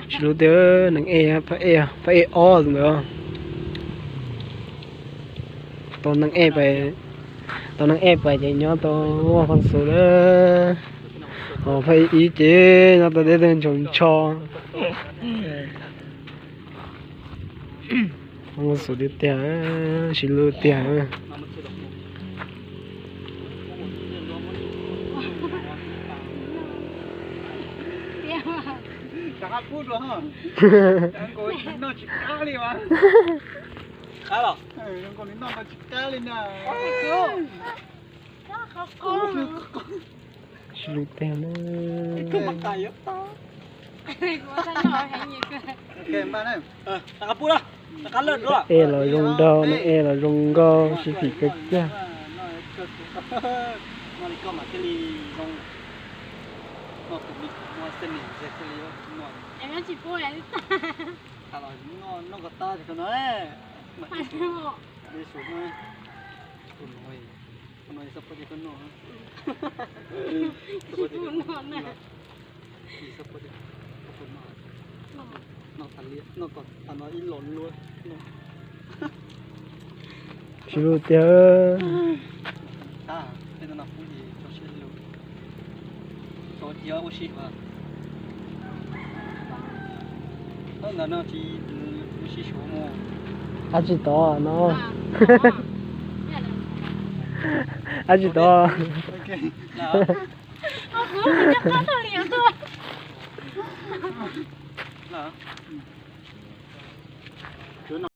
Tsis lub tiag, neeg ej, phab ej, phab ej ob ntawd. Tau neeg ej pais, tau neeg ej pais ces nyob tau Vaj Phooj Xus lawm. Ho phab ej ib ces nyob tau deb deb ntshaus ntsho. Vaj Phooj Xus tiag tiag, tsis lub tiag. Tsis lub tiag na. Ej los zoo nraug, neeg ej los zoo nkauj, sib phim kawg kiag. Tsis lub tiag. Ab tsis tod no. Ab tsis tod.